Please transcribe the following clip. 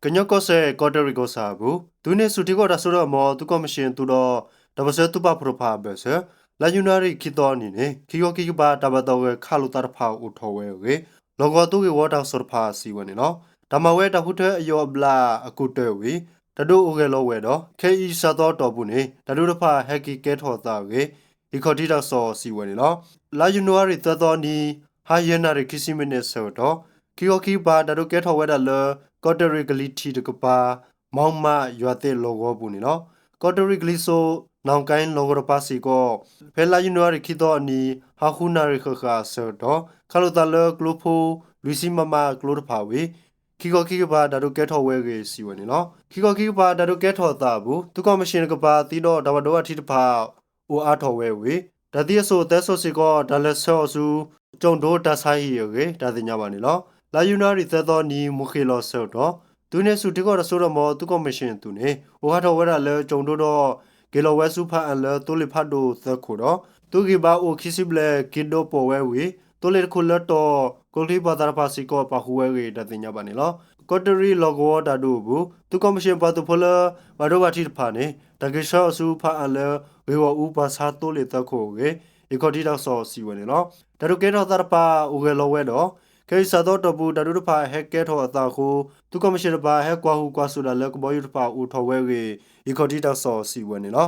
ကညီကီၢ်စဲၣ် ကီးတရံးကီၢ်ဆၣ်အပူၤ သုးန့ၢ်ဆူၣ်ထံကီၢ်တၢ်စိတၢ်ကမီၤ သုးကီၢ်မံၣ်ၡ့ၣ်အသုးဒီး တၢ်ပၢၢ်ဆၢသုးပာ်ဖှိၣ်တဖၣ်အဘၢၣ်စၢၤ လါယနူၤအါရံၤခံသီအနံၤန့ၣ် ခံခီခံကပၤ တၢ်ဘၣ်သးဝဲခးလိာ်သးတဖၣ်အိၣ်ထီၣ်ဝဲအဂ့ၢ် လီၢ်ကဝီၤသုးဂ့ၢ်ဝီတၢ်ကစီၣ်တဖၣ်စံးဝဲန့ၣ်လီၤ. တၢ်မၤဝဲတၢ်ဃုထၢအယိာ်အဘျးအကူၣ်တၢၢ်ဝံၤ တၢ်ဒုးအိၣ်ဂဲၤလီၤဝဲဒီး ခဲအံၤစှၤသီအတီၢ်ပူၤန့ၣ် တၢ်ဒုးတဖၣ်ဟဲက့ၤကဲထီၣ်အသးအဂ့ၢ် လံာ်ခီၣ်ထံးတၢ်ကစီၣ်စံးဝဲန့ၣ်လီၤ. လါယနူၤအါရံၤသၢသီအနံၤ ဟါယဲၢ်နၣ်ရံၣ်ခံဆံမံးနံးအဆၢကတီၢ် ခံခီခံကပၤ တၢ်ဒုးကဲထီၣ်ဝဲဒၣ်လၢ ကီးတရံးကလံၤထံးတကပၤ မီမးယွၤသ့ၣ်လီၢ်ကဝီၤပူၤန့ၣ်လီၤ. ကီးတရံးကလံၤစိး နီၣ်ကဲလီၢ်ကဝီၤတကပၤစ့ၢ်ကီး ဖဲလါယနူၤအါရံၤခံသီအနံၤ ဟါဃုနၣ်ရံၣ်ဃၣ်ဃၣ်အဆၢကတီၢ် ခးလိာ်သးလၢကျိဖိ လွံၢ်ဆံမမကျိတဖၣ်ဝံၤ ခံခီခံကပၤ တၢ်ဒုးကဲထီၣ်ဝဲအဂ့ၢ်စံးဝဲန့ၣ်လီၤ. ခံခီခံကပၤ တၢ်ဒုးကဲထီၣ်အသးအပူၤ သုးကီၢ်မံၣ်ၡ့ၣ်တကပၤသံဒီးတၢ်ဘၣ်ဒိဘၣ်ထံးတဖၣ် အိၣ်အါထီၣ်ဝဲဝံၤ တၢ်သံအစိၣ်အသဲစိၣ်စ့ၢ်ကီး တၢ်လဲၤဆှၢအီၤဆူ ကၠိၣ်ဒိတၢ်ဆါဟံၣ်အဂ့ၢ် တၢ်သ့ၣ်ညါဘၣ်န့ၣ်လီၤ. လါယနူၤအါရံၤသၢသီအနံၤ မုၢ်ဃ့ၢ်လီၤအဆၢကတီၢ် သုးန့ၢ်ဆူၣ်ထံကီၢ်တၢ်စိတၢ်ကမီၤ သုးကီၢ်မံၣ်ၡ့ၣ်အသုးန့ၣ် အိၣ်ဟးထီၣ်ဝဲဒၣ်လၢကၠိၣ်ဒိဒီး က့ၤလီၤဝဲဆူဖးအါလၢသိလ့ၣ်ဖးဒိၣ်သၢခိၣ်ဒီး သုးဂံၢ်ဘါအိၣ်ခံဆံဘျဲၣ် က့ၤဒိးပိာ်ဝဲဝံၤ သိလ့ၣ်တခိၣ်လၢတီၢ် ကျိချံပှၤသးတဖၣ်စ့ၢ်ကီး ပာ်ဃုာ်ဝဲအဂ့ၢ် တၢ်သ့ၣ်ညါဘၣ်န့ၣ်လီၤ. ကီးတရံးလီၢ်ကဝီၤတၢ်ဒုးအပူၤ သုးကီၢ်မံၣ်ၡ့ၣ်ပှၤသုးဖိလၢ ဘၣ်ဒိဘၣ်ထံးတဖၣ်န့ၣ် တၢ်က့ၤဆှၢအီၤဆူဖးအါလၢ ဂ့ၢ်ဂီၢ်အူပှၤဆါသိလ့ၣ်သၢခိၣ်အဂ့ၢ် လံာ်ခီၣ်ထံးတၢ်ကစီၣ်စံးဝဲန့ၣ်လီၤ. တၢ်ဒုးကဲထီၣ်သးတဖၣ်အိၣ်ဂဲၤလီၤဝဲဒီး ခဲအံၤစှၤသီအတီၢ်ပူၤ တၢ်ဒုးတဖၣ်ဟဲကဲထီၣ်အသးအဃိ သုးကီၢ်မံၣ်ၡ့ၣ်တဖၣ် ဟဲကွၢ်ဟုၣ်ကွၢ်စိာ်ဒၣ်လၢကဘီယူၤတဖၣ်အိၣ်ထီၣ်ဝဲအဂ့ၢ် လံာ်ခီၣ်ထံးတၢ်ကစီၣ်စံးဝဲန့ၣ်လီၤ.